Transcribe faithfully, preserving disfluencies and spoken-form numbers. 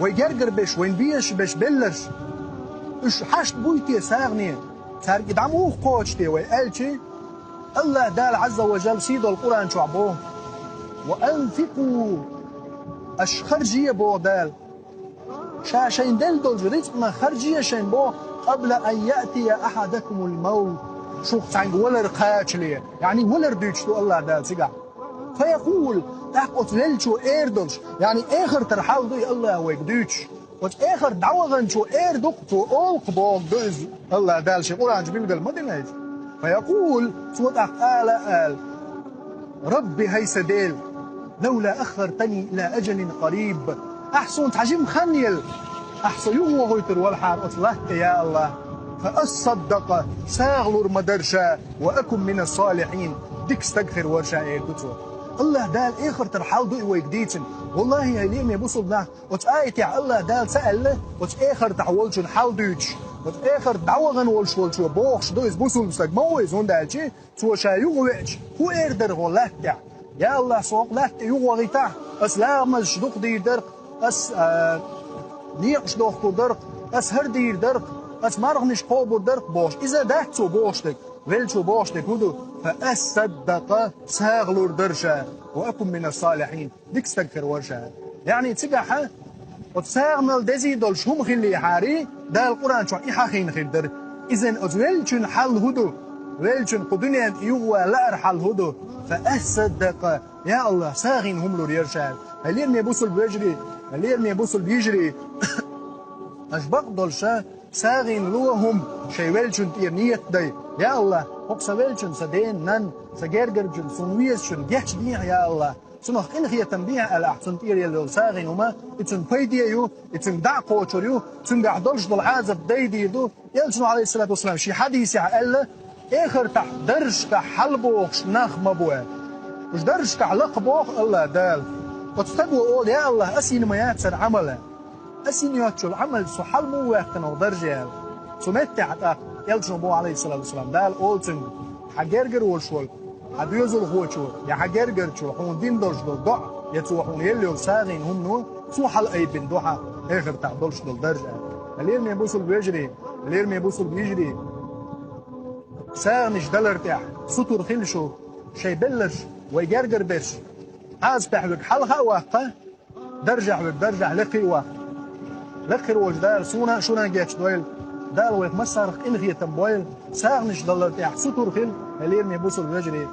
Вай гергара берш, вайна безаш берш белларш, уьш хьашт буй те сагӀане, цаьрга и дӀа муха кхочу те вай аьлча, АллахӀ Дала Ӏазза ва Жалла сийдолу Къуръан чохь боху: «Ва анфикъу», аша харжае боху Дала. Ша шайна делла долчу рицкъанах харжае шайна боху, «къабла ан яътия ахьадакумул мавт», шух цхьаьнга валар кхачале, яъни валар дуьйцуш ду АллахӀ Дала цигахь. «Фаякъул», тӀаккха оцу веллачо эр долуш, яъни эхартара хьал ду и АллахӀа вайга дуьйцуш. Оцу эхарта дӀаваханчо эр ду-кх, цо олу-кх бохург ду иза. АллахӀ Дала шен Къуръан чу билгал ма дина иза. «Фаякъул», цо тӀаккха ала а ала: «Рабби, хӀай сан Дела, лавла аххартани ила ажалин къариб». Ахь суна цхьа жима хан елла, ахь со юхавохуьйтур валахьара оцу латта тӀе, я АллахӀ. «Фа ассаддакъа», сагӀа лур ма дара ша, «ва акун минас салихьин», дика стаг хир вара ша, эр ду цо. АллахӀ Дала эхартара хьал ду и вайга дийцина. ВаллахӀи, хӀай лераме бусулба нах, оцу аятехь АллахӀ Дала ца аьлла, оцу эхартахь волчун хьал дуьйцуш, оцу эхарта дӀавахана волуш волчо бохуш ду иза бусулба стаг, ма ву иза, хӀунда аьлча цо ша юхавеача, хӀун эр дара хьо латта тӀехь? Я АллахӀ, со хӀокху латта тӀе юхавахийтахь, ас ламазаш дукха дийр дара-кх, ас, а, некъаш дохкур дара-кх, ас хӀара дийр дара-кх, ас марханаш кхобур дара-кх бохуш. Иза дац цо бохуш дерг. Веллачо бохуш дерг хӀун ду? «Фа ассаддакъа», сагӀа лур дара ша, «ва акун минас салихьин», дика стаг хир вара ша. Яъни цигахь оцу сагӀа мел дезий долуш хӀума хиллехьарий, Дала Къуръан чохь и хьахийна хир дара. Иза оцу веллачун хьал хӀун ду? Веллачун кху дуьненна тӀе юхаван лаара хьал хӀун ду? «Фа ассаддакъа», я АллахӀ, сагӀина хӀума лур яра ша. ХӀай лераме бусулба вежарий, хӀай лераме бусулба йижарий, аша бакъ долуш ша, сагӀина ло хӀума шайн веллачун тӀера нийят дай. Я АллахӀ, хӀокху сан веллачун, сан ден, нанна, сан гергарчун, суна везачун гечдехьа, я АллахӀ. Цунах къинхетам бехьа аьлла ахь цунна тӀера елла йолу сагӀина хӀума, и цунна пайде ю, и цуьнга дӀа а кхочур ю, цуьнгахь долуш долу Ӏазап дайдийр ду. Элчано, Ӏалайхиссалату вассалам, шен хьадисехь аьлла: «Эхартахь даржашкахь хьалабохуш нах ма бу», – аьлла. Уьш даржашкахь лакхабоху АллахӀ Дала. Оцу стага олу: «Я АллахӀ, ас йина ма яц хӀара Ӏамал», – аьлла. Ас йина йоцучул Ӏамалца со хьала муха ваьккхина оха дарже аьлла. Цу меттехь тӀаккха Элчано боху, Ӏалайхиссалату вассалам, Дала олу цуьнга: «Хьан гергара волуш волу хьан доьзалхочо я хьан гергарчо хьуна дина долуш долу доӀа, я цо хьуна елла йолу сагӀина хӀумано, цо хьала айбина ду хьан эхартахь долуш долу дарж», – аьлла. Лераме бусулба вежарий, лераме бусулба йижарий, сагӀанаш далар тӀехь сутур хила шу, шайн белларш, вай гергара берш, Ӏазапехь верг хьалха а ваккха, даржехь верг даржехь лекхий а ваккха. Лекха хир волчу Дала суна а, шуна а гечдойла. Дала вайх массарах къинхетам бойла. СагӀанаш далар тӀехь сутур хила, хӀай лераме бусулба вежарий.